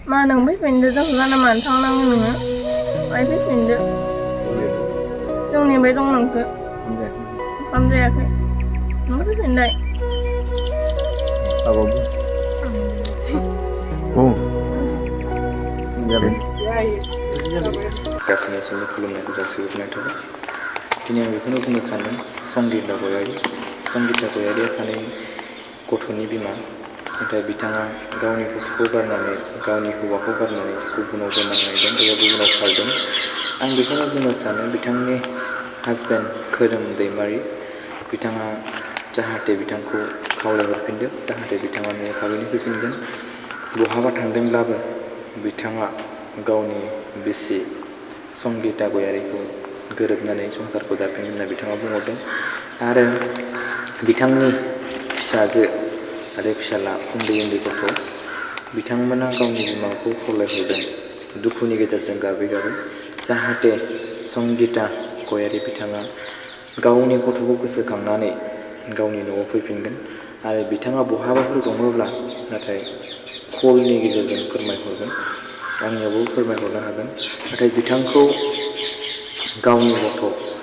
मा नों फैफिनदो जोंखौ जाना मानो थांनांगौ नोङो बाहाय फैफिनदो जों नेबाय दं नोंखो ओंखाम जायाखै नों फैफिनलाय गासैनिसिमबो खुलुमनायखौ जासिहरनाय थाबाय। दिनै आं बेखौनो बुंनो सानदों संगिता गयारि। संगिता गयारिया सानै गथ'नि बिमा, नाथाय बिथाङा गावनि गथ'खौ गारनानै गावनि हौवाखौ गारनानै गुबुनाव गोनां नायदों एबा गुबुनाव खारदों। आं बेखौनो बुंनो सानो बिथांनि हासबेन्ड खोरोम दैमारि बिथाङा जाहाथे बिथांखौ खावलायहरफिनदों, जाहाथे बिथाङा न'आव थाबैनो फैफिनगोन। बहाबा थांदोंब्लाबो बिथाङा गावनि बिसि संगिता गयारिखौ गोरोबनानै संसारखौ जाफिनगोन होनना बिथाङा बुंहरदों। आरो बिथांनि फिसाजो आरो फिसाला उन्दै उन्दै गथ' बिथांमोना गावनि बिमाखौ खावलायहरदों दुखुनि गेजेरजों गाबै गाबै जाहाथे संगिता गयारि बिथाङा गावनि गथ'खौ गोसोखांनानै गावनि न'आव फैफिनगोन आरो बिथाङा बहाबाफोर दङब्ला नाथाय कलनि गेजेरजों फोरमायहरगोन, आंनियावबो फोरमायहरनो हागोन। नाथाय बिथांखौ गावनि गथ'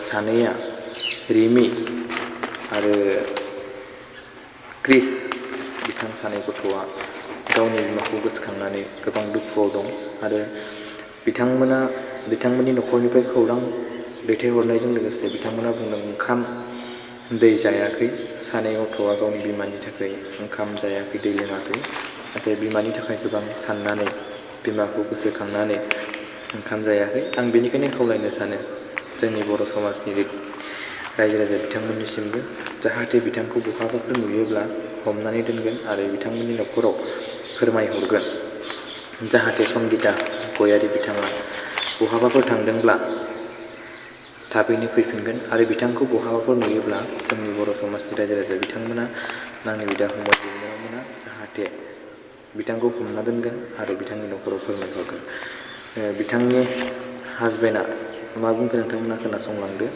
सानैया रिमि आरो क्रिस बिथां सानै गथ'आ गावनि बिमाखौ गोसोखांनानै गोबां दुखुआव दं आरो बिथांमोननि न'खरनिफ्राय खौरां दैथायहरनायजों लोगोसे बिथांमोना बुंदों ओंखाम दै जायाखै। सानै गथ'आ गावनि बिमानि थाखाय ओंखाम जायाखै, दै लोङाखै। नाथाय बिमानि थाखाय गोबां साननानै बिमाखौ गोसोखांनानै ओंखाम जायाखै। आं बेनिखायनो खावलायनो सानो जोंनि बर' समाजनि रायजो राजा बिथांमोननिसिमबो जाहाथे बिथांखौ बहाबाफोर नुयोब्ला हमनानै दोनगोन आरो बिथांमोननि न'खराव फोरमायहरगोन जाहाथे संगिता गयारि बिथाङा बहाबाफोर थांदोंब्ला थाबैनो फैफिनगोन आरो बिथांखौ बहाबाफोर नुयोब्ला जोंनि बर' समाजनि रायजो राजा बिथांमोना आंनि बिदा फंबाय बिनानावमोना जाहाथे बिथांखौ हमना दोनगोन आरो बिथांनि न'खराव फोरमायहरगोन। बिथांनि हासबेन्डआ मा बुंखो नोंथांमोना खोनासंलांदो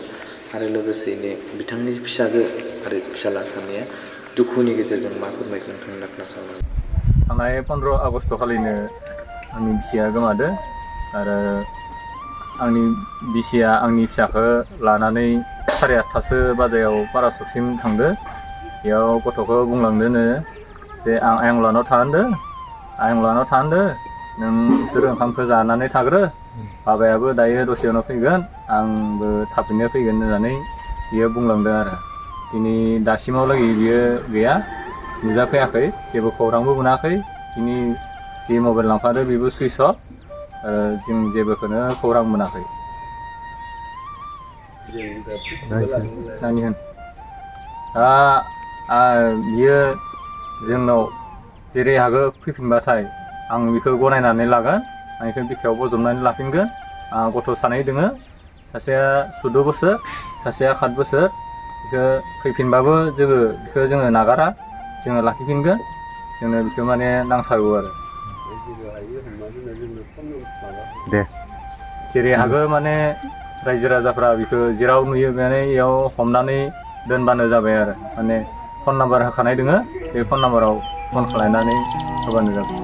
आरो लोगोसेयैनो बिथांनि फिसाजो आरो फिसाला सानैया दुखुनि गेजेरजों मा फोरमायगोन नोंथांमोना खोनासंलांदो। थांनाय 15 आगस्ट खालिनो आंनि बिसिया गोमादो आरो आंनि बिसिया आंनि फिसाखौ लानानै 8:30 बाजायाव पारासकसिम थांदो। बेयाव गथ'खौ बुंलांदोनो जे आं आयंलानाव थांदो नों बिसोरो ओंखामखौ जानानै थाग्रो, बाबायाबो दायो दसे उनाव फैगोन, आंबो थाबैनो फैगोन होननानै बियो बुंलांदों आरो दिनै दासिमावलागै बियो गैया, नुजाफैयाखै, जेबो खौरांबो मोनाखै। दिनै जि मबाइल लांफादो बेबो सुइच अफ, जों जेबोखौनो खौरां मोनाखै। बियो जोंनाव जेरै हागौ फैफिनबाथाय आं बेखौ गनायनानै लागोन, आं बेखौ बिखायाव बजबनानै लाफिनगोन। गथ' सानै दोङो, सासेया 14 बोसोर, सासेया 7 बोसोर। बेखौ फैफिनबाबो जोङो नागारा, जोङो लाखिफिनगोन। जोंनो बेखौ माने नांथारगौ आरो दे जेरै हागौ माने रायजो राजाफ्रा बेखौ जेराव नुयो माने बेयाव हमनानै दोनबानो जाबाय आरो माने फन नाम्बार होखानाय दोङो, बे फन नाम्बाराव फन खालामनानै होबानो जाबाय।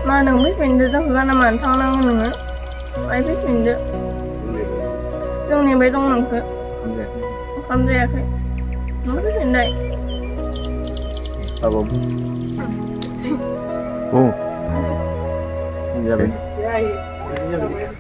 मा नों फैफिनदो जोंखौ जाना मानो थांनांगौ नोङो बाहाय फैफिनदो जों नेबाय दं नोंखो ओंखाम जायाखै नों फैफिनलाय जाबाय।